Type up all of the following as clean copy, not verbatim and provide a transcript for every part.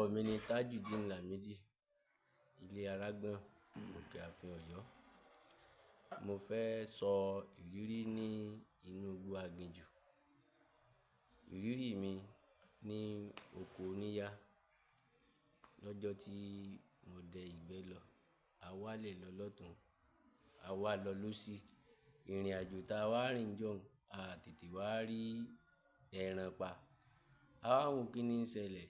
Orúkọ mi ni Tajudeen Lamidi, ilé Arágbọ̀n, Òkè Ààfin Ọ̀yọ́. Mo fẹ́ sọ ìrírí ní inú igbó aginjù. Ìrírí mi ní oko oníyá. Lọ́jọ́ tí mo dẹ ìgbẹ́ lọ, a wálẹ̀ lọ lọ́tùn, a wá lọ lósì. Ìrìnàjò ta wá rìn jọ̀ún, a tètè wá rí ẹran pa. A wá ń wo kíni ń ṣẹlẹ̀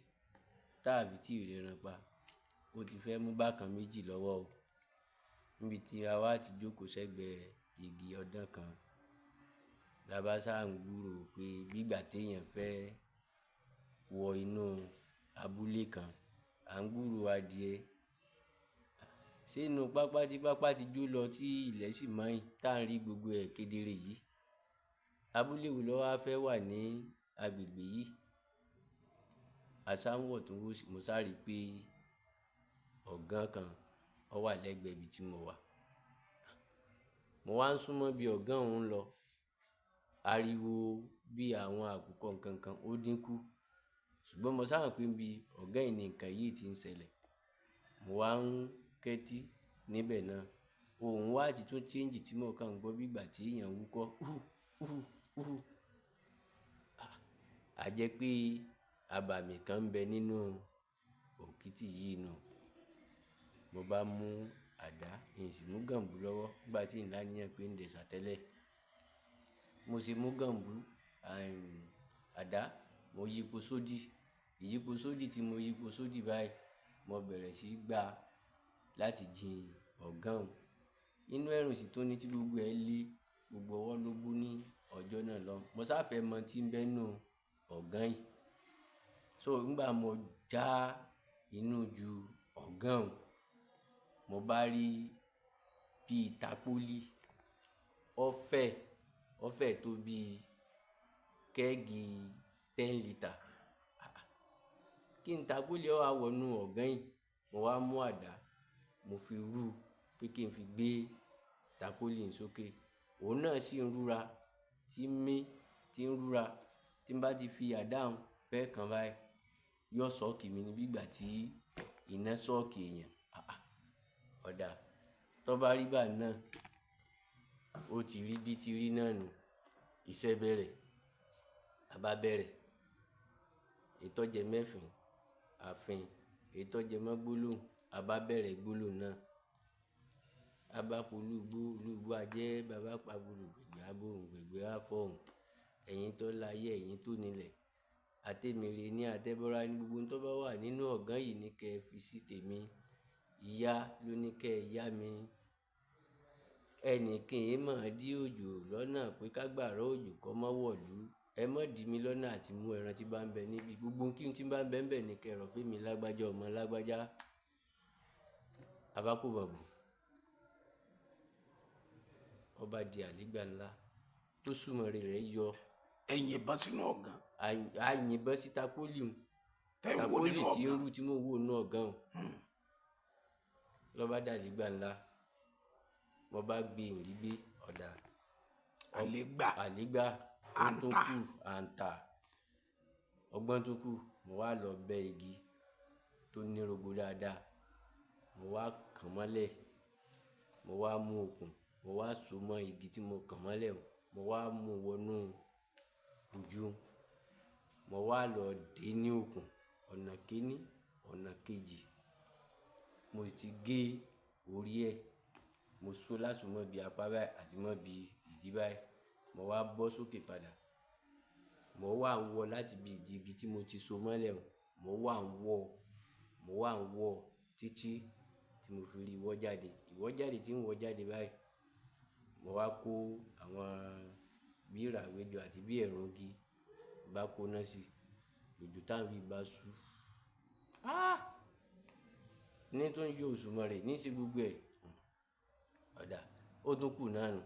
táa fi tí rí ẹran pa. Ó ti fẹ́ mú bákan méjì lọ́wọ́ o. Níbi tí a wá ti jókòó sẹ́gbẹ̀ẹ́ igi ọdán kan. Labá sá ń gbúrò pé bí ìgbà tí èèyàn fẹ́ wọ inú abúlé kan, à ń gbúrò adìẹ. Ṣé inú pápá tí pápá ti jó lọ tí ilẹ̀ sì mọ́ yìí tá ń rí gbogbo ẹ̀ kedere yìí? Abúlé wo ló wá fẹ́ wà ní agbègbè yìí? A sá ń wọ̀ tún wò sí, mo sá rí pé ọ̀gán kan ó wà lẹ́gbẹ̀ẹ́ ibi tí mo wà. Mo wá ń súnmọ́ bí ọ̀gán òun lọ. Ariwo bí àwọn àkùkọ nǹkan kan ó dínkù. Ṣùgbọ́n mo sá mọ̀ pé bí ọ̀gán yìí ni nǹkan yìí tí ń ṣẹlẹ̀. Mo wá ń kẹ́tí níbẹ̀ náà. Ohùn wá ti tún change tí mo kàn ń gbọ́ bí ìgbà tí èèyàn ń wúkọ́. Hú, hú, hú. A jẹ́ pé abàmì kan ń bẹ nínú òkìtì yìí nù. Mo bá mú àdá, n sì mú gàǹbú lọ́wọ́ nígbà tí ń láníyàn pé ń dẹ̀sà tẹ́lẹ̀. Mo sì mú gàǹbú, àdá, mo yípo sódì. Ìyípo sódì tí mo yípo sódì báyìí, mo bẹ̀rẹ̀ sí í gbá láti jin ọ̀gán òun. Inú ẹ̀rùn sì tó ní tí gbogbo ẹ lé, gbogbo ọwọ́ ló bú ní ọjọ́ náà lọ. Mo sá fẹ́ mọ̀ tí ń bẹ nínú ọ̀gán yìí. So nígbà mo já inú ju ọ̀gán òun, mo bá rí bí tapoli. Ó fẹ̀, ó fẹ̀ tó bí kẹ́ẹ̀gì 10 litre. Kí n tapoli ó wá wọ inú ọ̀gán yìí, mo wá mú àdá, mo fi rú pé kí n fi gbé tapoli ń sókè. Òun náà sì ń rúra, tí ń mí, tí ń rúra. Tí n bá ti fi àdá òun fẹ́ kan báyìí, yóò sọ́ọ̀kì mi ní bí ìgbà tí iná sọ́ọ̀kì èèyàn. Àà, ọ̀dà. Tọ́ bá rí bá náà, ó ti rí bí ti rí náà nù. Iṣẹ́ bẹ̀rẹ̀. A bá bẹ̀rẹ̀. Ètò jẹ mẹ́fìn, àfin. Ètò jẹ mọ́ gbólóhùn, a bá bẹ̀rẹ̀ gbólóhùn náà. A bá polúgbó, olúgbó a jẹ́, bàbá pa gbólógbògbè, a bó òun gbègbè á fọ́ òun. Ẹ̀yin tó láyé, ẹ̀yin tó nílẹ̀. Àtẹ̀mèrè ní àtẹ́bọra ní gbogbo ohun tó bá wà nínú ọ̀gán yìí ní kí ẹ fi sí tèmi. Ìyá ló ní kí ẹ yá mi. Ẹni kì í mọ̀ dí òjò lọ́nà pé ká gbàrá òjò kó má wọ̀lú. Ẹ má dì mí lọ́nà àti mú ẹran tí bá ń bẹ níbí. Gbogbo ohun kí ohun tí bá ń bẹ níbẹ̀ ní kí ẹ rọ̀ fún mi lágbájá ọmọ lágbájá. A bá kó bọ̀bù. Ó bá di àlégbà ńlá. Tó súnmọ́ rẹ̀ yọ. Ẹ yìnbọn sínú ọ̀gán. A yìnbọn sí tapoli òun. Tẹ́ ń wò Tapoli nínú tí ń ọ̀gán. rú tí mò ń wò nínú ọ̀gán òun. Lọ bá dà àlégbà ńlá. Mo bá gbé ìrì gbé ọ̀dà. Àlégbà. Àlégbà. Ó tún Àǹtà. kù, àǹtà. Ọgbọ́n tó kù, mo wá lọ bẹ igi tó ní rogo dáadáa. Mo wá kàn mọ́lẹ̀. Mo wá mú okùn, mo wá so mọ́ igi tí mo kàn mọ́lẹ̀ òun. Mo wá mú wọnú ojú. Mo wá lọ dé ní okùn ọ̀nà kíní, ọ̀nà kejì. Mo sì ti gé orí ẹ. Mo so lásùnmọ́ bí apá báyìí àti mọ́ bí ìdí báyìí. Mo wá bọ́ sókè padà. Mo wà ń wọ láti ibi ìdí igi tí mo ti so mọ́lẹ̀ òun. Mo wà ń wọ, mo wà ń wọ títí tí mo fi rí ìwọ́ jáde. Ìwọ́ jáde tí ń wọ jáde báyìí. Mo wá kó àwọn bí ìràwéjọ àti bí ẹ̀rùn igi bá kóná sí. Òjò tá ń wí bá sú. Ah! Ní tó ń yọ òṣùmàrè rẹ̀ ní sí gbogbo ẹ̀. Ọ̀dà. Ó tún kù náà nù.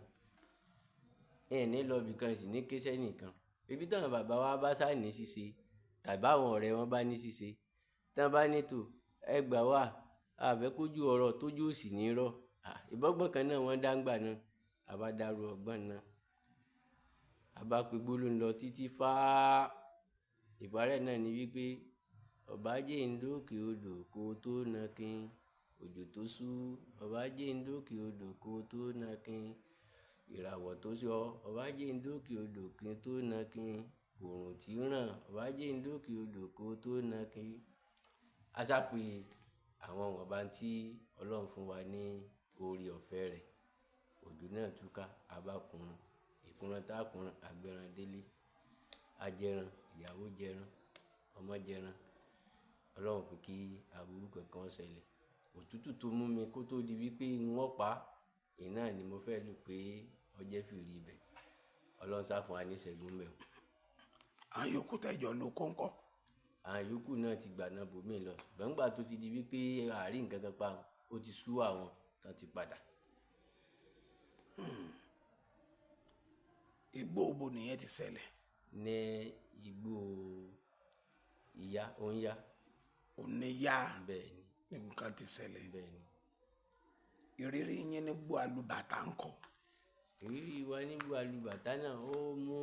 Ẹ ní lọ ibìkan sì ní ké sẹ́nìkan. Ibi tí àwọn bàbá wa bá sá ní ṣíṣe tàbí àwọn ọ̀rẹ́ wọn bá ní ṣíṣe. Tí wọ́n bá ní tò, ẹ gbà wá, a fẹ́ kójú ọ̀rọ̀ tójú òsì ní rọ̀. À, ìbọ́gbọ́n kan náà wọ́n dá ń gbà náà. A bá dàrú ọgbọ́n náà. A bá pe gbólóhùn lọ títí fá. Ìparẹ́ náà ni wípé Ọba jẹ́ ń dókè odò kó tó nakin, òjò tó ṣú. Ọba jẹ́ ń dókè odò kó tó nakin, ìràwọ̀ tó yọ. Ọba jẹ́ ń dókè odò kí n tó nakin, òòrùn tí ń ràn. Ọba jẹ́ ń dókè odò kó tó nakin. A sá pé àwọn wọ̀nba tí Ọlọ́run fún wa ní oore ọ̀fẹ́ rẹ̀. Òjò náà túká, a bá kunran. Ìkunran tá a kunran, a gbẹran délé. A jẹran, ìyàwó jẹran, ọmọ jẹran. Ọlọ́run pé kí aburú kankan ṣẹlẹ̀. Òtútù tó mú mi kó tó di wípé n ó pa, iná ni mo fẹ́ lò pé ọjẹ́ fìrí ibẹ̀. Ọlọ́run sá fún wa ní ìṣẹ́gun bẹ́ẹ̀ o. Àwọn yòókù tẹ́jọ ló kó ń kọ́. Àwọn yòókù náà ti gbà náà bòmí lọ. Ṣùgbọ́n nígbà tó ti di wípé àárín nǹkan kan pa, ó ti sú àwọn tán ti padà. Igbó bo nìyẹn ti ṣẹlẹ̀? Ní igbó ìyá òǹyá. Òníyá. Bẹ́ẹ̀ ni. Ní nǹkan ti ṣẹlẹ̀. Bẹ́ẹ̀ ni. Ìrírí yín ní igbó alùbàtà ń kọ́. Ìrírí wa ní igbó alùbàtà náà ó mú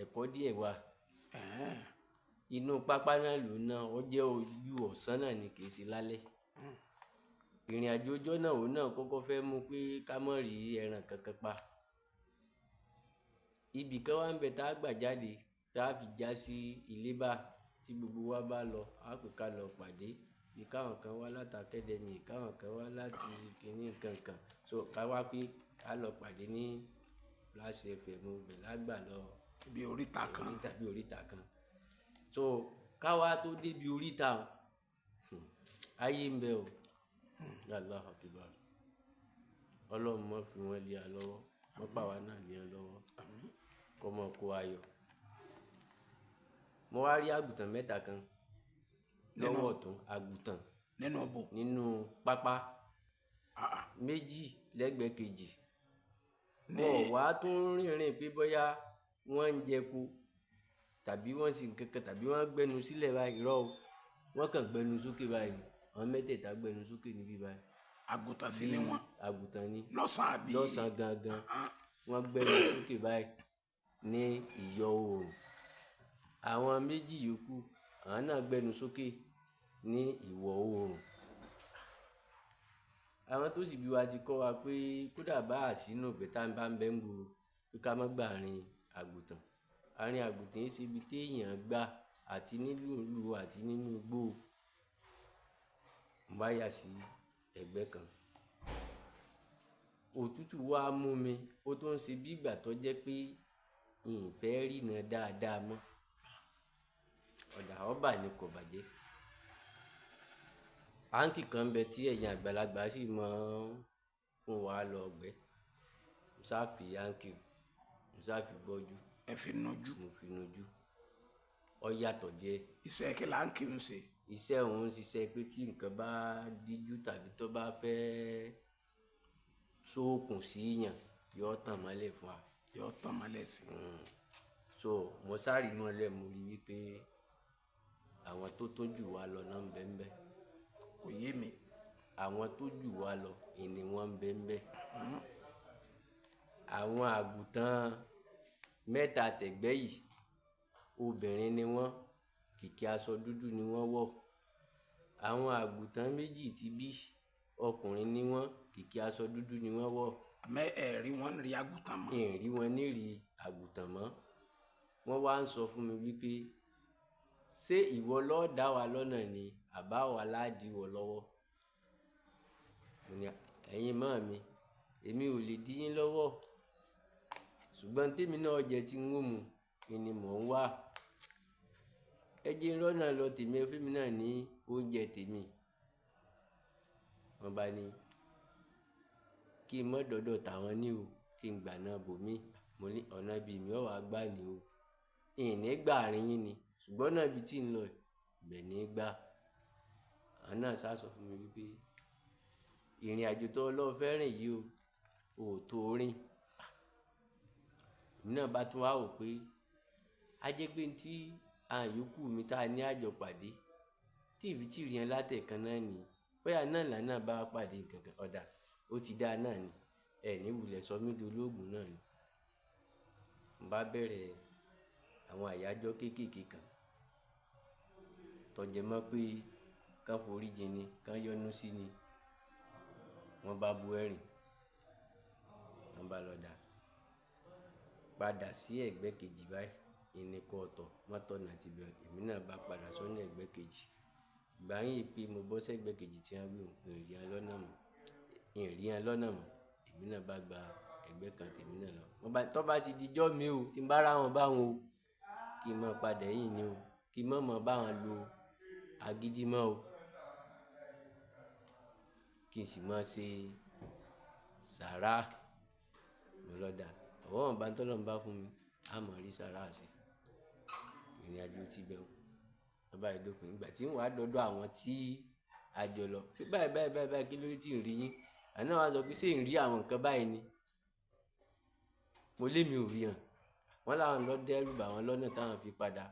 ẹ̀kọ́ díẹ̀ wá. Inú pápá náà ló ná, ó jẹ́ ojú ọ̀sán náà ni kì í ṣe lálẹ́. Ìrìn àjò ọjọ́ náà òun náà kọ́kọ́ fẹ́ mú pé ká má rí ẹran kankan pa. Ibi kan wá ń bẹ tá a gbà jáde tá a fi já sí ilé bá tí gbogbo wa bá lọ, a pè ká lọ pàdé. Bí káwọn kan wá láti academy, káwọn kan wá láti kìnì kankan. So ká wá pé ká lọ pàdé ní Flash FM ibẹ̀ lágbà lọ. Bí oríta kan. Oríta, bí oríta kan. So ká wá tó dé bí oríta o. Ayé ń bẹ o. Allahu Akbar. Ọlọ́run má fi wọ́n lé a lọ́wọ́. Má pa àwa náà lé a lọ́wọ́. Kọ́ mọ́ kó ayọ̀. Mo wá rí àgùntàn mẹ́ta kan lọ́wọ́ ọ̀tún, àgùntàn. Nínú bo? Nínú pápá. Méjì lẹ́gbẹ̀ẹ́ kejì. Wọ́n wá tún rìnrìn pé bóyá wọ́n ń jẹko tàbí wọ́n sì ń kankan tàbí wọ́n gbẹnu sílẹ̀ báyìí irọ́ o. Wọ́n kàn gbẹnu sókè báyìí. Àwọn mẹ́tẹ̀ẹ̀ta gbẹnu sókè níbí báyìí. Àgùntàn sì ni wọ́n. Àgùntàn ni. Lọ́sàn-án àbí? Lọ́sàn-án gangan. Wọ́n gbẹnu sókè báyìí ní ìyọ̀ oòrùn. Àwọn méjì yòókù, àwọn náà gbẹnu sókè ní ìwọ̀ oòrùn. Àwọn tó sì bí wa ti kọ́ wa pé kódà bá à sínú ìgbẹ́ tá bá ń bẹ́ ń gbòòrò pé ká má gba àárín àgùntàn. Àárín àgùntàn yìí ṣe ibi tí èèyàn gbà àti nínú ìlú àti nínú igbó. Mo bá yà sí ẹ̀gbẹ́ kan. Òtútù wá mú mi, ó tún ń ṣe bí ìgbà tó jẹ́ pé n fẹ́ rína dáadáa mọ́. Ọ̀dà ọba ni kò bàjẹ́. Áǹkì kan ń bẹ tí ẹ̀yin àgbàlagbà sì máa ń fún wa lọ gbẹ́. Mo sá fi áǹkì, mo sá fi bọ́jú. Ẹ fi nujú. Mo fi nujú. Ó yàtọ̀ díẹ̀. Iṣẹ́ kí là ń kí ń ṣe? Iṣẹ́ òun ń ṣiṣẹ́ pé tí nǹkan bá díjú tàbí tó bá fẹ́ sókun sí yàn, yóò tàn mọ́lẹ̀ fún wa. Yóò tàn mọ́lẹ̀ sí. So mo sáré mọ́lẹ̀, mo rí wípé àwọn tó tó jù wá lọ náà ń bẹ ń bẹ. Kò yé mi. Àwọn tó jù wá lọ ìní wọn ń bẹ ń bẹ. Àwọn àgùntàn mẹ́ta tẹ̀gbẹ́ yìí, obìnrin ni wọ́n, kìkì aṣọ dúdú ni wọ́n wọ̀. Àwọn àgùntàn méjì tí bí ọkùnrin ni wọ́n, kìkì aṣọ dúdú ni wọ́n wọ̀. Àmọ́ ẹ rí wọn rí àgùntàn mọ́. N rí wọn ní rí àgùntàn mọ́. Wọ́n wá ń sọ fún mi wípé ṣé ìwọ ló dá wa lọ́nà ni àbá wa ládìí wọ lọ́wọ́? Mo ní ẹ̀yin mọ́ mi, èmi ò lè dí yín lọ́wọ́. Ṣùgbọ́n tèmi náà jẹ tí ń wò mú, ni mò ń wá. Ẹ jẹ́ ń rọ́nà lọ tèmi, ẹ fún mi náà ní oúnjẹ tèmi. Wọ́n bá ní kí n má dọ̀dọ̀ tàwọn ní o, kí n gbà náà bò mí. Mo ní ọ̀nà bí mi ò wá gbà ní o. Ìní gbà àárín yín ni, ṣùgbọ́n ọ̀nà ibi tí ń lọ ibẹ̀ ní gbà. Àwọn náà sá sọ fún mi wípé ìrìn àjò tó lọ fẹ́ rìn yìí o, ò tó rìn. Èmi náà bá tún wá wò pé a jẹ́ pé tí àwọn yòókù mi tá a ní àjọ pàdé tí ìfi tí rí yẹn látẹ̀kan náà ni, bóyá náà là náà bá pàdé nǹkan kan, ọ̀dà ó ti dá náà ni. Ẹ ní wulẹ̀ sọ mí di olóògùn náà ni. Mo bá bẹ̀rẹ̀ àwọn àyájọ́ kéékèèké kan. Tó jẹ mọ́ pé kán forí jìn ni, kán yọ́nú sí ni. Wọ́n bá bu ẹ̀rìn, wọ́n bá lọ dà. Padà sí ẹ̀gbẹ́ kejì báyìí, ìní kọ́ ọ̀tọ̀, mọ́tò náà ti bẹ̀rẹ̀. Èmi náà bá padà sọ́nà ẹ̀gbẹ́ kejì. Ìgbà yín pé mo bọ́ sí ẹ̀gbẹ́ kejì tí wọ́n wí, n rí wọn lọ́nà mọ́. N rí wọn lọ́nà mọ́. Èmi náà bá gba ẹ̀gbẹ́ kan tèmi náà lọ. Wọ́n bá, tó bá ti di jọ́ mi o, tí ń bá rá wọn bá wọn o, kí n má padà yín ni o, kí n má mọ̀ bá wọn lo agídí mọ́ o. Kí n sì má ṣe sàrá. Mo lọ dà. Ọwọ́ wọn bá ń tọ́lọ́run bá fún mi, a mọ̀ rí sàrá ṣe. Ìrìnàjò ti bẹ̀ ọ́. Wọ́n bá dópin. Ìgbà tí ń wá dọ́dọ̀ àwọn tí a jọ lọ. Pé báyìí, báyìí, báyìí, báyìí, kí ló dé tí ń rí yín? Àná wọ́n á sọ pé ṣé ń rí àwọn nǹkan báyìí ni? Mo lé mi ò rí hàn. Wọ́n láwọn lọ dẹ́rù bà wọ́n lọ́nà táwọn fi padà.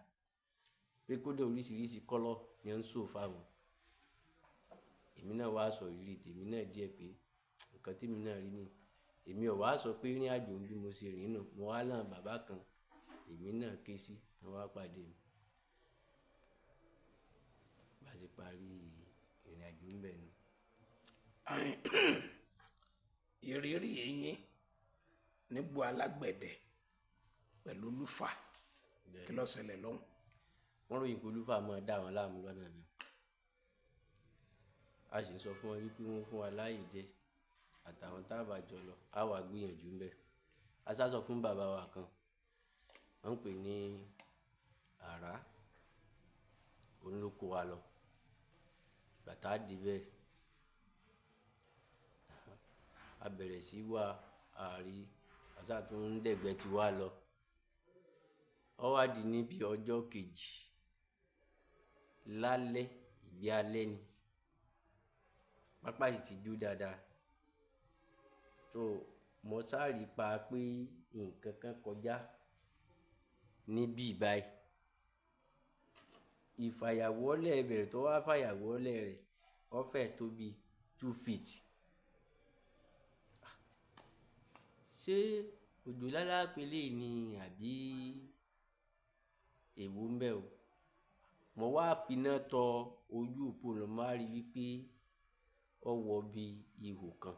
Pé kódà oríṣiríṣi kọ́lọ̀ ni wọ́n ń sọ fáwọn. Èmi náà wá sọ ìrírí tèmi náà díẹ̀ pé nǹkan tí èmi náà rí ni. Èmi ò wá sọ pé ìrìnàjò bí mo ṣe rìn nù. Mo wá lọ́n bàbá kan, èmi náà ké sí, wọ́n wá pàdé mi. Bá ṣe parí ìrìnàjò ń bẹ nu. Ìrírí yín nígbò alágbẹ̀dẹ pẹ̀lú Olúfà, kí ló ṣẹlẹ̀ lọ́hùn? Wọ́n ròyìn pé Olúfà máa dá àwọn láàmú lọ́nà mi. A sì ń sọ fún wọn wípé wọ́n fún wa láàyè jẹ àtàwọn tá bá jọ lọ, a wà gbìyànjú ń bẹ. A sá sọ fún bàbá wa kan, wọ́n ń pè ní Àrá, òun ló kó wa lọ. Bàtà dé bẹ́ẹ̀, a bẹ̀rẹ̀ sí wá àárí, a sá tún ń dẹ̀gbẹ́ ti wá lọ. Ó wá di ní bí ọjọ́ kejì lálẹ́, ìgbé alẹ́ ni. Pápá sì ti jó dáadáa. So mo sáré pa pé nǹkan kan kọjá níbí báyìí. Ìfàyàwọ́lẹ̀ bẹ̀rẹ̀ tó wá fàyàwọ́lẹ̀ rẹ̀, ó fẹ́ tó bí 2 feet. Ṣé òjò lálá pélé ni àbí èwo ń bẹ o? Mo wá finá tọ ojú òpó lọ, mo wá rí wípé ó wọ bí ihò kan.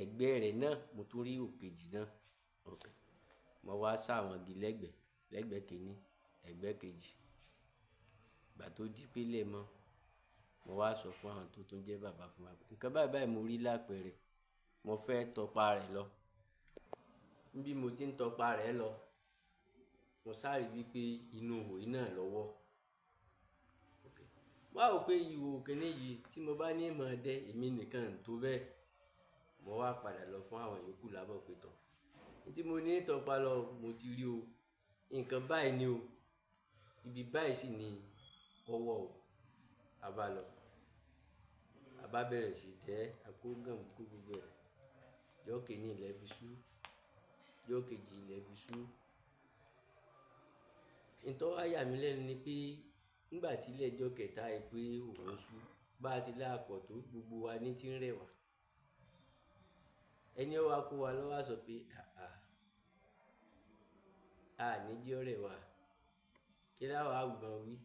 Ẹ̀gbẹ́ rẹ̀ náà mo tún rí ihò kejì náà. Okay. Mo wá sá àwọn igi lẹ́gbẹ̀ẹ́, lẹ́gbẹ̀ẹ́ kìíní, ẹ̀gbẹ́ kejì. Ìgbà tó di pé lè mọ́, mo wá sọ fún àwọn tó tún jẹ́ bàbá fún wa pé nǹkan báyìí báyìí mo rí lápẹ̀rẹ̀, mo fẹ́ tọpa rẹ̀ lọ. Bí mo ti ń tọpa rẹ̀ lọ, mo sáré wípé inú ihò yìí náà lọ́wọ́. Okay. Mo wá wò pé ihò kìíní yìí tí mo bá ní ìmọ̀ dẹ, èmi nìkan ń tó bẹ́ẹ̀. Mo wá padà lọ fún àwọn yòókù lábọ̀ pé tọ̀. Ní tí mo ní tọpa lọ, mo ti rí o. Nǹkan báyìí ni o. Ibi báyìí sì ni ọwọ́ o. A bá lọ. A bá bẹ̀rẹ̀ sí dẹ́, a kó gàǹgù kó gbogbo ẹ̀. Ọjọ́ kìíní ilẹ̀ fi ṣú, ọjọ́ kejì ilẹ̀ fi ṣú. Ǹtọ́ wá yà mí lẹ́nu ni pé nígbà tí ilé ẹjọ́ kẹta ẹ pé òun ṣú, bá a ṣe láàpọ̀ tó gbogbo wa ní tí ń rẹwà. Ẹni ó wá kó wa lọ wá sọ pé àà, a ní jí ọ̀rẹ́ wa. Kí láwa gbọ̀n wí?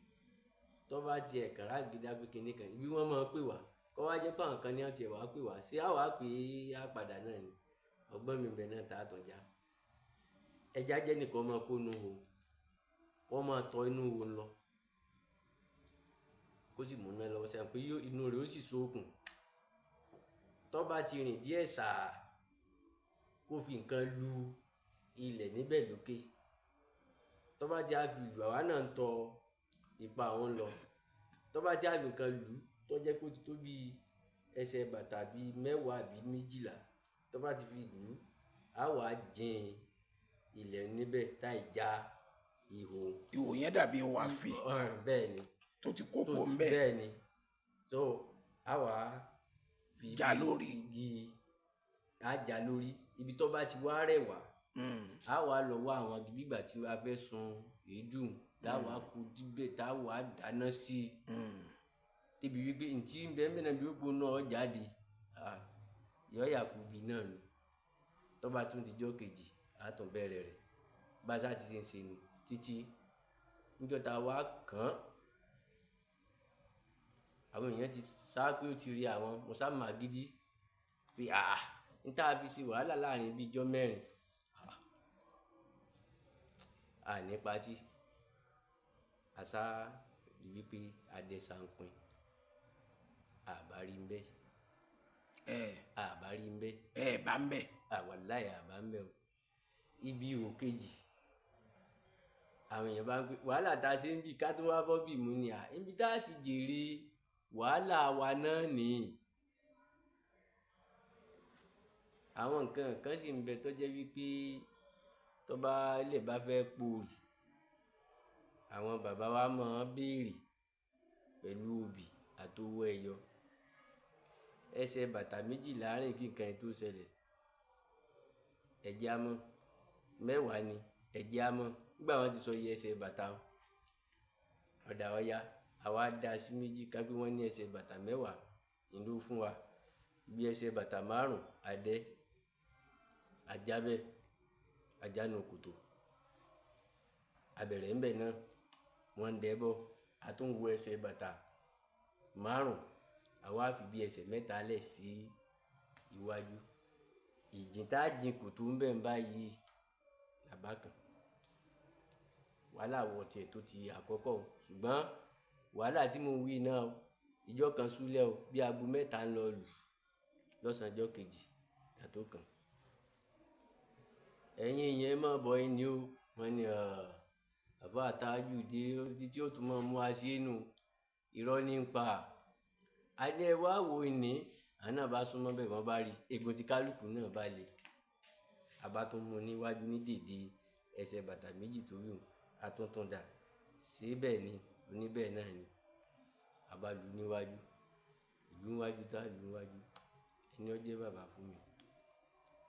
Tọ́ bá ti ẹ̀kan rágídá pé kíni kan, ibi wọ́n máa ń pè wá. Kọ́ wá jẹ́ pé àwọn kan ní wọ́n ti ẹ̀ wá pè wá. Ṣé àwa pé á padà náà ni? Ọgbọ́n mi bẹ náà tá a tàn já. Ẹja jẹ́ nìkan máa kó inú ihò, kó máa tọ inú ihò lọ. Kó sì mú iná lọ sẹ́yìn pé inú rẹ̀ ó sì sókun. Tọ́ bá ti rìn díẹ̀ sáà, kó fi nǹkan lu ilẹ̀ níbẹ̀ lókè. Tọ́ bá ti á fi lù, àwa náà ń tọ ipa òun lọ. Tọ́ bá ti á fi nǹkan lù, tó jẹ́ kó ti tó bí ẹsẹ̀ bàtà bí mẹ́wàá àbí méjìlá, tọ́ bá ti fi lù, á wá jìn ilẹ̀ níbẹ̀ táì já ihò. Ihò yẹn dàbí wàfé. Bẹ́ẹ̀ ni. Tó ti kó kó ń bẹ́ẹ̀. Bẹ́ẹ̀ ni. So á wá fi já lórí. igi, á já lórí. Ibi tó bá ti wá rẹwà, á wá lọ wá àwọn igi bí ìgbà tí a fẹ́ sun èédú, láwa kó díbẹ̀ tá wá dáná sí. Débi wípé ntí ń bẹ ń bẹ náà bí ó gbóná ọ jáde, yọ yà kú bí náà ni. Tọ́ bá tún di ọjọ́ kejì, a tún bẹ̀rẹ̀ rẹ̀. Bá sá ti ṣe ń ṣe ni títí níjọ́ ta wá kàn Àwọn èèyàn ti sá pé ó ti rí àwọn. Mo sá mà gidi pé àà n tá a fi ṣe wàhálà láàrin bíi ijọ́ mẹ́rin. À ní patí. Àṣá rí wípé adẹ́sà ń pin. Àbá rí ń bẹ́. Ẹ Àbá rí ń bẹ́. Ẹ bá ń bẹ̀. Àwàláì àbá ń bẹ́ o. Ibi ihò kejì. Àwọn èèyàn bá ń pè wàhálà tá a ṣe ń bì ká tó wá bọ́ bì mú ni à. Ibi tá a ti jèrè wàhálà wa náà nìyí. Àwọn nǹkan kan sì ń bẹ tó jẹ́ wípé tó bá lè bá fẹ́ porì, àwọn bàbá wa máa ń béèrè pẹ̀lú obì àti owó ẹyọ. Ẹsẹ̀ bàtà méjì láàrín kí nǹkan yẹn tó ṣẹlẹ̀. Ẹ̀jẹ̀ á mọ́. Mẹ́wàá ni ẹ̀jẹ̀ á mọ́. Nígbà wọ́n ti sọ iye ẹsẹ̀ bàtà wọn, ọ̀dà ọya, àwa dá sí méjì ká pé wọ́n ní ẹsẹ̀ bàtà mẹ́wàá ìlú fún wa. Bí ẹsẹ̀ bàtà márùn-ún, adẹ́, ajá bẹ́ẹ̀, ajá nu kòtò. Abẹ̀rẹ̀ ń bẹ̀ náà, wọ́n ń dẹ́ bọ̀. A tún wo ẹsẹ̀ bàtà márùn-ún, àwa fi bí ẹsẹ̀ mẹ́ta lẹ̀ sí iwájú. Ìjìn tá a jìn kòtò ń bẹ̀ ń báyìí làbá kan. Wàhálà wọ̀ tiẹ̀ tó ti àkọ́kọ́ o. Ṣùgbọ́n wàhálà tí mo wí náà o, ìjọ kan súlẹ̀ o, bí aago mẹ́ta ń lọ lù lọ́sàn-án ọjọ́ kejì là tó kàn. Ẹ̀yin èèyàn ẹ má bọ̀ ẹ ní o. Wọ́n ní, àfá Tájù dé títí ó tún máa mú aṣẹ́ nù. Irọ́ ní ń pa. A ní ẹ wá wo ìní. Àwọn náà bá súnmọ́ bẹ́ẹ̀ wọ́n bá rí. Egun tí kálùkù náà bá le. A bá tún mú níwájú ní dèdè ẹsẹ̀ bàtà méjì tó wù. A tún tún dà. Síbẹ̀ ni, oníbẹ̀ náà ni. A bá lu níwájú. Ìlú níwájú tá lu níwájú. Ẹni ó jẹ́ bàbá fún mi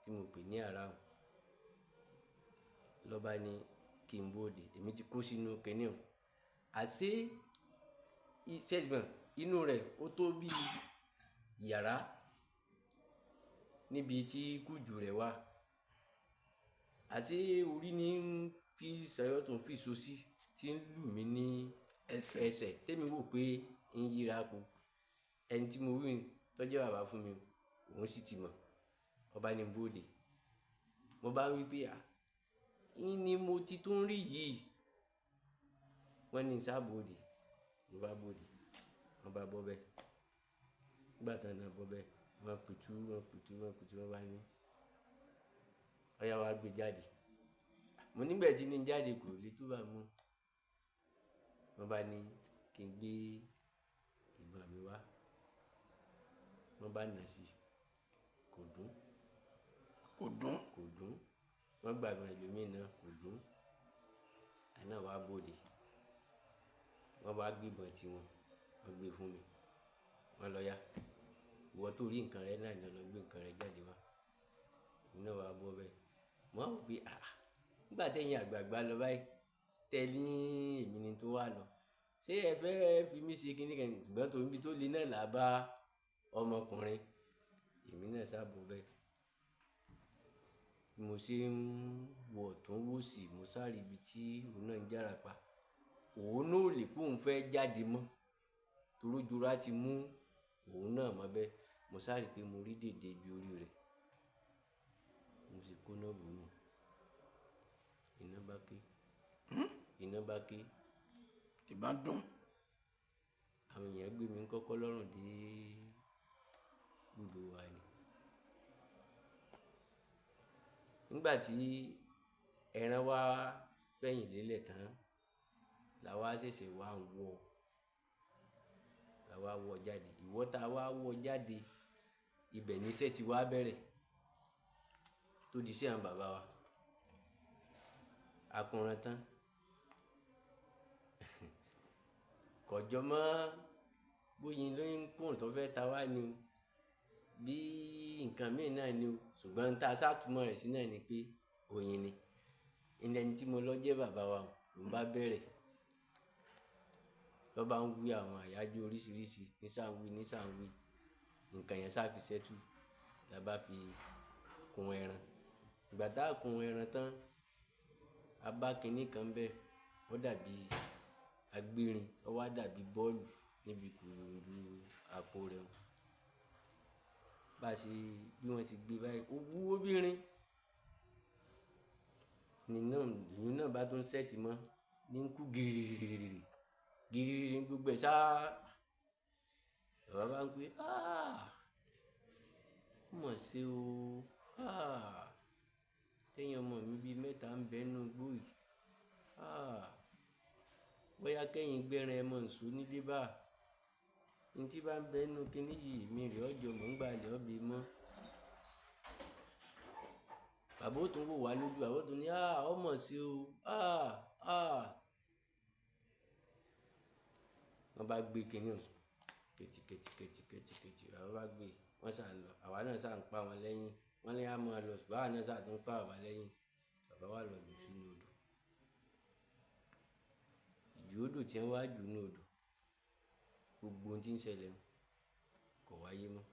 tí mo pè ní àràhùn. Lọ́ba ní kí n bóde. Èmi ti kó sínú kiní un. Àṣé ṣẹ́gbọ̀n inú rẹ̀ ó tó bí yàrá níbi tí kújù rẹ̀ wà. Àṣé orí ní ń fi ṣayọ́ tó ń fi so sí tí ń lù mí ní ẹsẹ̀. Ẹsẹ̀. Tẹ́mi wò pé ń yíra po. Ẹni tí mo wí tó jẹ́ bàbá fún mi, òun sì ti mọ̀. Ọba ní n bóde. Mo bá wí pé à, kí ni mo ti tún rí yìí? Wọ́n ní sá bóde. Mo bá bóde. Wọ́n bá bọ́ bẹ́ẹ̀. Nígbà tí wọ́n náà bọ́ bẹ́ẹ̀, wọ́n pitú, wọ́n pitú, wọ́n pitú, wọ́n bá ní, ọ̀yá wa gbé jáde. Mo nígbà tí ní jáde kò lè tó bá mú. Wọ́n bá ní kí n gbé ìbọn mi wá. Wọ́n bá nà sí i. Kò dùn. Kò dùn. Kò dùn. Wọ́n gbà ìbọn ẹlòmíì náà, kò dùn. Àná wa bóde. Wọ́n bá gbé ìbọn tí wọn, wọ́n gbé fún mi. Wọ́n lọ yá. Ìwọ tó rí nǹkan rẹ náà ni ọ lọ gbé nǹkan rẹ jáde wá. Èmi náà wá bọ́ bẹ́ẹ̀. Mo wá wò pé àà, nígbà tí ẹ̀yin àgbààgbà lọ báyìí, tẹ ní èmi ni tó wà lọ. Ṣé ẹ fẹ́ fi mí ṣe kíní kan? Ṣùgbọ́n torí ibi tó le náà là bá ọmọkùnrin. Èmi náà sá bọ́ bẹ́ẹ̀. Bí mo ṣe ń wọ̀ tún wò sí, mo sáré ibi tí òun náà ń jára pa. Òun náà ò lè pé òun fẹ́ jáde mọ́. Torí ojora ti mú òun náà mọ́ bẹ́ẹ̀. Mo sáré pé mo rí dèdè ibi orí rẹ̀. Mo sì kó náà bò nù. Iná bá ké. Iná bá ké. Ìbọn dùn. Àwọn èèyàn gbé mi kọ́kọ́ lọ́rùn dé ibùdó wa ni. Nígbà tí ẹran wa fẹ̀yìn lélẹ̀ tán, la wá ṣẹ̀ṣẹ̀ wá ń wọ̀. La wá wọ̀ jáde. Ìwọ ta wá wọ̀ jáde, ibẹ̀ ni iṣẹ́ ti wá bẹ̀rẹ̀ tó di iṣẹ́ àwọn bàbá wa. A kunran tán. Kọjọ mọ́ bóyin ló ń kùn tó fẹ́ ta wá ni o. Bí nǹkan mìí náà ni o. Ṣùgbọ́n tá a sá túmọ̀ rẹ̀ sí náà ni pé oyin ni. Ilẹ̀ ẹni tí mo lọ jẹ́ bàbá wa ló ń bá bẹ̀rẹ̀. Lọ bá ń wí àwọn àyájọ́ oríṣiríṣi ní sá ń wí, ní sá ń wí. Nǹkan yẹn sá fi ṣẹ́tù. La bá fi kun ẹran. Ìgbà tá a kun ẹran tán, a bá kiní kan bẹ́ẹ̀, ó dàbí agbérin, ó wá dàbí bọ́ọ̀lù. níbi kùrùǹdù àpò rẹ̀. Bá ṣe bí wọ́n ṣe gbé báyìí, ó wúwo bí irin. Nínú ìyún náà bá tún ṣẹ́ẹ̀tì mọ́ ní ń kú gìrìrìrì gìrìrì gbogbo ẹ̀ ṣá. Bàbá bá ń pé, "Ah! Ó mọ̀ ṣe o. Ah! Tẹ́yìn ọmọ mi bí mẹ́ta ń bẹ nínú igbó yìí. Ah! Bóyá kẹ́yìn gbẹ́ran ẹ mọ̀ nsó nílé bá. N tí bá ń bẹ nínú kiní yìí, èmi rè ọ́ jọ mọ̀ ń gbà lẹ̀ ọ́ bí mọ́." Bàbá ó tún wò wá lójú, bàbá ó tún ní, "Ah! Ó mọ̀ ṣe o. Ah! Ah!" Wọ́n bá gbé kiní òun kẹ̀tì kẹ̀tì kẹ̀tì kẹ̀tì kẹ̀tì. Bàbá bá gbé, wọ́n sá lọ. Àwa náà sá ń pa wọn lẹ́yìn. Wọ́n ní a máa lọ, ṣùgbọ́n àwa náà sá tún pa bàbá lẹ́yìn. Bàbá wá lọ jù sínú odò. Ìjù odò tí wọ́n wá jù nínú odò, gbogbo ohun tí ń ṣẹlẹ̀ kò wáyé mọ́.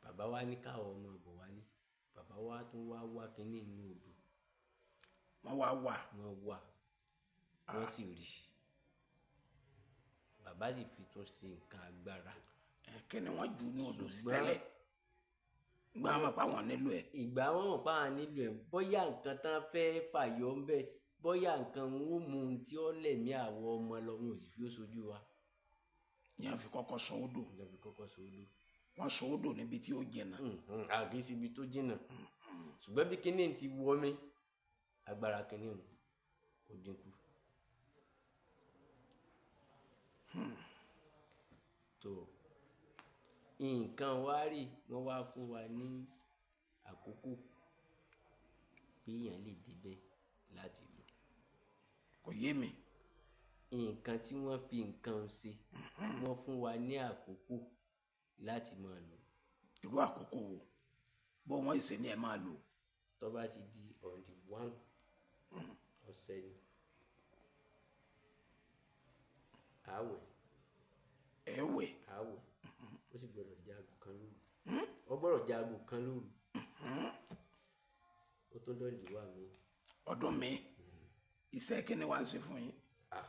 Bàbá wá ní ká ọmọ bọ̀ wálé. Bàbá wá tún wá wá kiní nínú odò. Wọ́n wá wà. Wọ́n wà. Wọ́n sì rí. Bàbá sì fi tún ṣe nǹkan agbára. Kí ni wọ́n jù ní odò sí tẹ́lẹ̀? Ìgbà wọn mọ̀ pé àwọn nílò ẹ̀. Ìgbà wọn mọ̀ pé àwọn nílò ẹ̀, bóyá nǹkan tán fẹ́ fàyọ ń bẹ, bóyá nǹkan ń ó mú un tí ó lẹ̀mí àwọ̀ ọmọ lọ, wọn ò sì fi ó sojú wa. Ìyẹn fi kọ́kọ́ sọ odò. Ìyẹn fi kọ́kọ́ sọ odò. Wọ́n sọ odò níbi tí ó jìnnà. Àgé síbi tó jìnnà. Ṣùgbọ́n bí kiní ti wọ mí, agbára kiní òun ó dínkù. Tó nǹkan wá rí, wọ́n wá fún wa ní àkókò pé èèyàn lè débẹ̀ láti lò. Kò yé mi. Nǹkan tí wọ́n fi nǹkan ṣe, wọ́n fún wa ní àkókò láti máa lò. Irú àkókò wo? Bó wọ́n ṣe ní ẹ máa lò. Tó bá ti di on the 1 ọ̀sẹ̀ ni. Àwẹ̀. Ẹ̀wẹ̀. Àwẹ̀. Ó sì gbọdọ̀ jẹ́ aago kan lóru. Ó gbọdọ̀ jẹ́ aago kan lóru. Ó tó dọ̀dí wà mí. Ọdún mi. Iṣẹ́ kí ni wàá ṣe fún yín? Ah!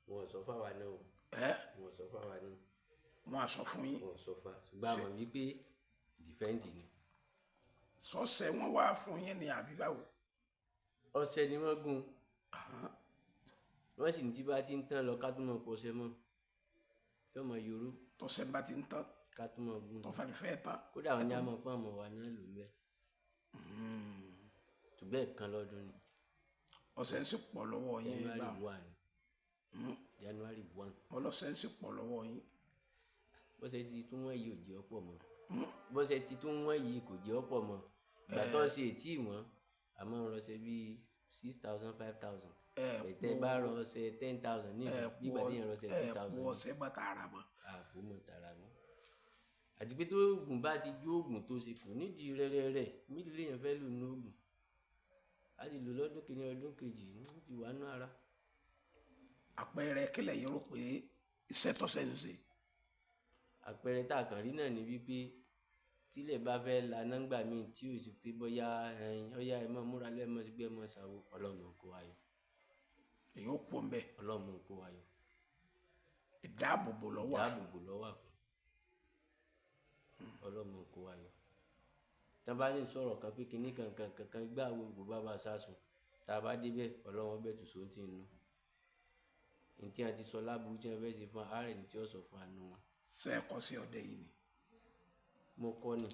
Wọn ò sọ fún àwa náà o. Ẹ́? Wọn ò sọ fún àwa náà. Wọn á sọ fún yín. Wọn ò sọ fún wa. Ṣùgbọ́n a mọ̀ wípé defend ni. Sọ́sẹ̀ wọ́n wá fún yín ni àbí báwo? Ọṣẹ ni wọ́n gún. Wọ́n sì ní tí bá ti ń tán lọ ká tún mọ̀ pọ̀ṣẹ mọ́. Kí ọmọ yoró. Tọ́sẹ̀ bá ti ń tán. Ká tún mọ̀ gún. Tọ́fà fẹ́ tán. Kódà wọn ní a mọ̀ fún àmọ̀ wa náà lò ń bẹ́. Ṣùgbọ́n ẹ̀ẹ̀kan lọ́dún ni. Ọṣẹ ń sì pọ̀ lọ́wọ́ yín January báwo. 1. January 1. Ọlọ́ṣẹ ń sì pọ̀ lọ́wọ́ yín. Bọ́sẹ̀ ti tún wọ́n yìí ò jẹ́ ọ̀pọ̀ mọ́. Bọ́sẹ̀ ti tún wọ́n yìí kò jẹ́ ọ̀pọ̀ mọ́. Ìgbà tó ṣe ètí wọ́n, a máa ń rọṣẹ bíi 6,000, 5,000. Bẹ̀tẹ̀ bá rọṣẹ 10,000 ní ìsìn, bí ìgbà tí èèyàn rọṣẹ 2,000. Ẹ po ọṣẹ bá tààrà mọ́. Àpò mọ̀ tààrà mọ́. Àti pé tó oògùn bá ti jó oògùn tó ṣe kù nídìí rẹ́rẹ́rẹ́, mélòó lèèyàn fẹ́ lò nínú oògùn? A ti lò lọ́dún kìíní, ọdún kejì, ó ti wà nínú ara. Àpẹẹrẹ kílẹ̀ yín rò pé iṣẹ́ tọ́sẹ̀ ń ṣe. Àpẹẹrẹ tá a kàn rí náà ni wípé tílẹ̀ bá fẹ́ laná ńgbà míì tí ò sì pé bóyá ẹyin ọ̀yá ẹ máa múra lẹ́ẹ̀ mọ́ sí pé ẹ máa ṣàwo, Ọlọ́run kó wa yọ. Èyí ó kú ọ̀nbẹ. Ọlọ́run kó wa yọ. Ìdáàbòbò ló wà fún. Ìdáàbòbò ló wà fún. Ọlọ́run kó wa yọ. Tí wọ́n bá sì ń sọ̀rọ̀ kan pé kiní kan kan kan kan gbà wo gbogbo bá bá sásùn, tá a bá dé bẹ́ẹ̀, Ọlọ́run bẹ̀ tù sóńtì inú. Ní tí a ti sọ láburú tí wọ́n fẹ́ ṣe fún wa, àárẹ̀ ni tí ó sọ fún wa nù wọn. Ṣé ẹ kọ́ sí ọdẹ yìí ni? Mo kọ́ ni.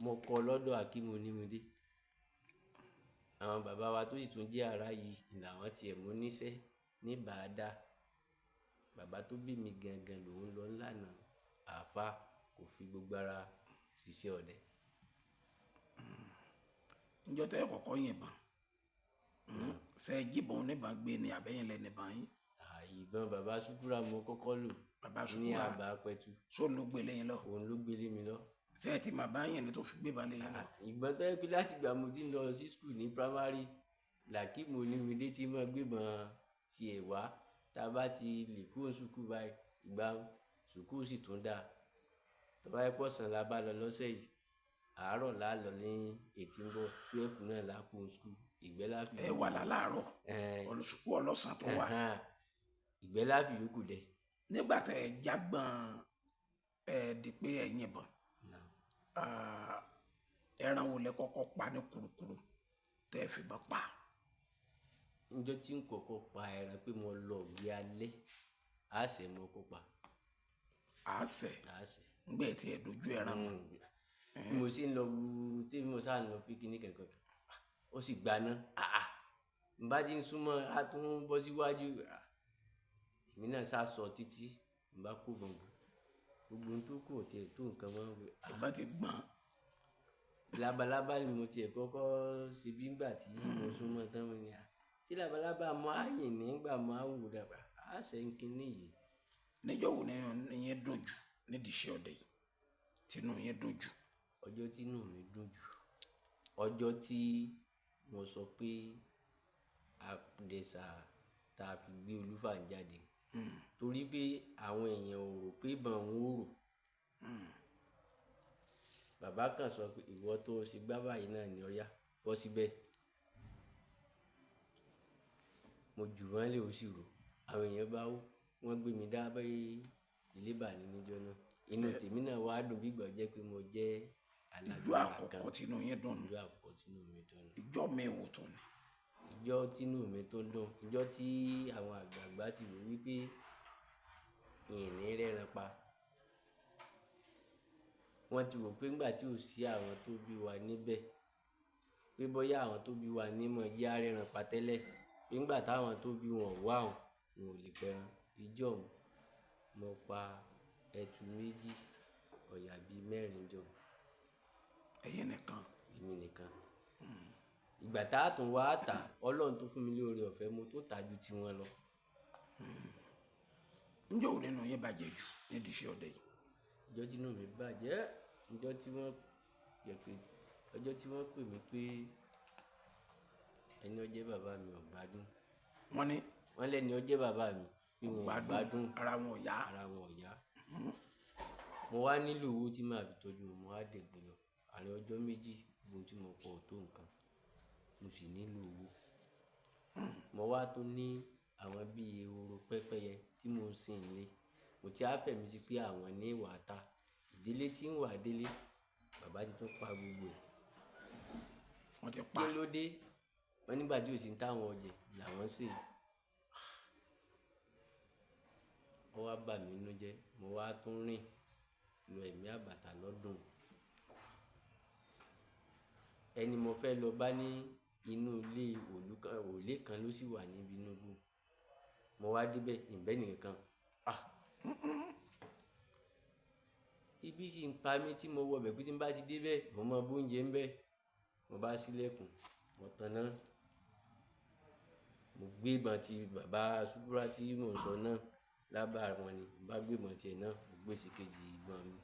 Mo kọ́ lọ́dọ̀ Akeem Onímọ̀dé. Àwọn bàbá wa tó sì tún jẹ́ ará yìí làwọn ti ẹ̀ mú níṣẹ́ ní bàdá. Bàbá tó bí mi gangan lòún lọ ńlànà àáfà kò fi gbogbo ara ṣiṣẹ́ ọdẹ. Ǹjọ́ tẹ́ ẹ kọ́kọ́ yìnbọn? Ṣé ẹ jíbọn oníbọn gbé ni àbẹ́yìn lẹ níbọn yín? Ìbọn bàbá Ṣúkúrà mo kọ́kọ́ lò. Bàbá Ní Ṣúkúrà. àbá Pẹ̀tù. Ṣó ló gbé lẹ́yìn lọ? Òun ló gbé lé mi lọ. Ṣé ẹ ti máa bá yẹn ni tó fi gbé ba lẹ́yìn lọ? Ìbọn tó yẹ pé láti ìgbà mo ti ń lọ sí school ní primary, Làkíìmù Onímọ̀dé tí mo gbébọn tiẹ̀ wá. Tá a bá ti lè kúrò ní sùkúù báyìí, ìgbà sùkúù sì tún dà. Tó bá yẹ pé ọ̀sán la bá lọ lọ́sẹ̀ yìí, àárọ̀ la lọ ní ètí ń bọ̀, 12 náà la kúrò ní sùkúù. Ìgbẹ́ la fi Ẹ wà láàárọ̀, sùkúù ọlọ́sàn tó wà. Ìgbẹ́ la fi yòókù dẹ. Nígbà tẹ ẹ jágbọ́n ẹ di pé ẹ yìnbọn, Náà. ẹran wo lẹ kọ́kọ́ pa ní kurukuru tẹ ẹ fìbọn pa? Níjọ́ tí n kọ́kọ́ pa ẹran pé mo lọ gbé alẹ́, àṣẹ mo kó pa. Àṣẹ? Àṣẹ. Ngbẹ tí ẹ dojú ẹran mọ. Bí mo sì ń lọ wúru tí mo sá ń lọ pé kíní kankan, ó sì gbaná. Àà, n bá ti ń súnmọ́, a tún bọ́ síwájú. Èmi náà sá sọ títí n bá kó gbọ̀ngbọ̀n. Gbogbo ohun tó kù ò tiẹ̀ tó nǹkan mọ́. Ìbọn ti gbọ̀n. Labalábá ni mo tiẹ̀ kọ́kọ́ ṣe bí ngbà tí mo súnmọ́ tán mo ní, à, ṣé labalábá mọ àyìn nígbà mọ àwò dàgbà? Àṣẹ ń kíní yìí. Níjọ́ wo ni yín dùn jù nídìí iṣẹ́ ọdẹ yìí? Tinú yín dùn jù? Ọjọ́ tí inú mi dùn jù, ọjọ́ tí mo sọ pé àdẹ̀sà tá a fi gbé Olúfà jáde. Torí pé àwọn èèyàn ò rò pé ìbọn òun ò rò. Bàbá kan sọ pé ìwọ tó ṣe gbá báyìí náà ni ọya bọ́ síbẹ̀. Mo jù wọ́n lé o sì rò. Àwọn èèyàn bá wó, wọ́n gbé mi dá bá ilé bàní níjọ́ náà. Inú tèmi náà wá dùn bí ìgbà jẹ́ pé mo jẹ́ alágbára Ìjọ kan. àkọ́kọ́ tí inú yín dùn nù. Ìjọ àkọ́kọ́ tí inú mi dùn nù. Ìjọ mi wò tún ni. Ìjọ tí inú mi tó dùn, ìjọ tí àwọn àgbààgbà ti wò wípé ìní rẹ́ran pa. Wọ́n ti wò pé ńgbà tí ò sí àwọn tó bí wa níbẹ̀, pé bóyá àwọn tó bí wa nímọ̀ jẹ́ arẹ́ran pa tẹ́lẹ̀, pé ńgbà táwọn tó bí wọn wá òun, wọn ò lè pẹran. Ìjọ òun, mo pa ẹtu méjì, ọ̀yà bí mẹ́rin jọ. Ẹ̀yin nìkan? Èmi nìkan. Ìgbà tá a tún wá tà, Ọlọ́run tó fún mi lóore ọ̀fẹ́, mo tún tà ju tiwọn lọ. Ǹjẹ́ òun nínú yín bàjẹ́ jù nídìí iṣẹ́ ọdẹ yìí? Ìjọ tí inú mi bàjẹ́, ìjọ tí wọ́n yẹ pé, ọjọ́ tí wọ́n pè mí pé ẹni ó jẹ́ bàbá mi ò gbádùn. Wọ́n ní? Wọ́n lẹ́ni ó jẹ́ bàbá mi pé wọn ò gbádùn. Ara wọn ò yá. Ara wọn ò yá. Mo wá nílò owó tí màá fi tọ́jú wọn, mo wá dẹ̀gbẹ́ lọ. Àárín ọjọ́ méjì, gbogbo ohun tí mo kọ ò tó nǹkan. Mo sì nílò owó. Mo wá tún ní àwọn bí ehoro pẹ́pẹ́yẹ tí mò ń sìn nílé. Mo ti á fẹ̀mí sí pé àwọn ní ìwà ta. Ìdílé tí ń wà délé, bàbá ti tún pa gbogbo ẹ̀. Wọ́n ti pa. Kí ló dé? Wọ́n nígbà tí ò sí táwọn ọ̀jẹ̀ làwọn sè. Ó wá bà mí nínú jẹ́, mo wá tún rìn lọ ẹ̀mí àbàtà lọ́dún. Ẹni mo fẹ́ lọ bá ní inú ilé òlú kan, òlé kan ló sì wà níbi inú igbó. Mo wá dé bẹ̀, ìbẹ́ nìkan. Ah! Ibi sì ń pa mí tí mo wọ bẹ̀ pé tí n bá ti dé bẹ̀, mo mọ bó oúnjẹ ń bẹ̀. Mo bá ṣílẹ̀kùn, mo taná. Mo gbé ìbọn ti bàbá Súkúrà tí mò ń sọ náà lábàá wọn ni. Mo bá gbé ìbọn ti ẹ̀ náà, mo gbé sí kejì ìbọn mi.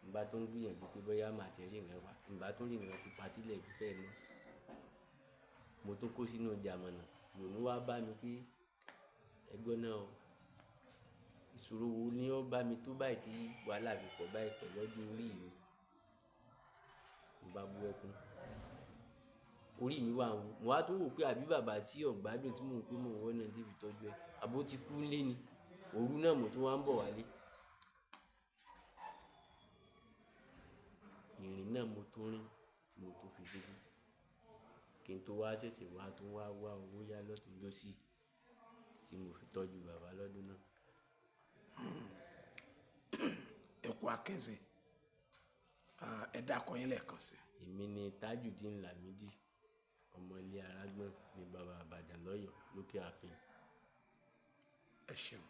Mo bá tún gbìyànjú pé bóyá màá ti rí ìran wá. Mo bá tún rí ìran ti pa tílẹ̀ fi fẹ́ mọ́. Mo tún kó sínú jàmọ̀nà. Ìrònú wá bá mi pé ẹgbọ́n náà o. Ìṣòro wo ni ó bá mi tó báyìí tí wàhálà fi pọ̀ báyìí pẹ̀lú ọdún orí mi? Mo bá bú ẹkún. Orí mi wà wú. Mo wá tún wò pé àbí bàbá tí ò gbádùn tí mò ń pé mò ń wọ́nà tí fi tọ́jú ẹ. Àbó ti kú nílé ni. Òru náà mo tún wá ń bọ̀ wálé. Ìrìn náà mo tún rìn tí mo tún fi dé. Kí n tó wá ṣẹ̀ṣẹ̀ wá tún wá wá owó yá lọ́tùn lọ́sì tí mo fi tọ́jú bàbá lọ́dún náà. Ẹ kú akẹ́sẹ̀. Ẹ dákọ yín lẹ́ẹ̀kan sí. Èmi ni Tajudeen Lamidi, ọmọ ilé Arágbọ̀n ní bàbá Ìbàdàn lọ́yọ̀ọ́ lókè Ààfin. Ẹ ṣeun.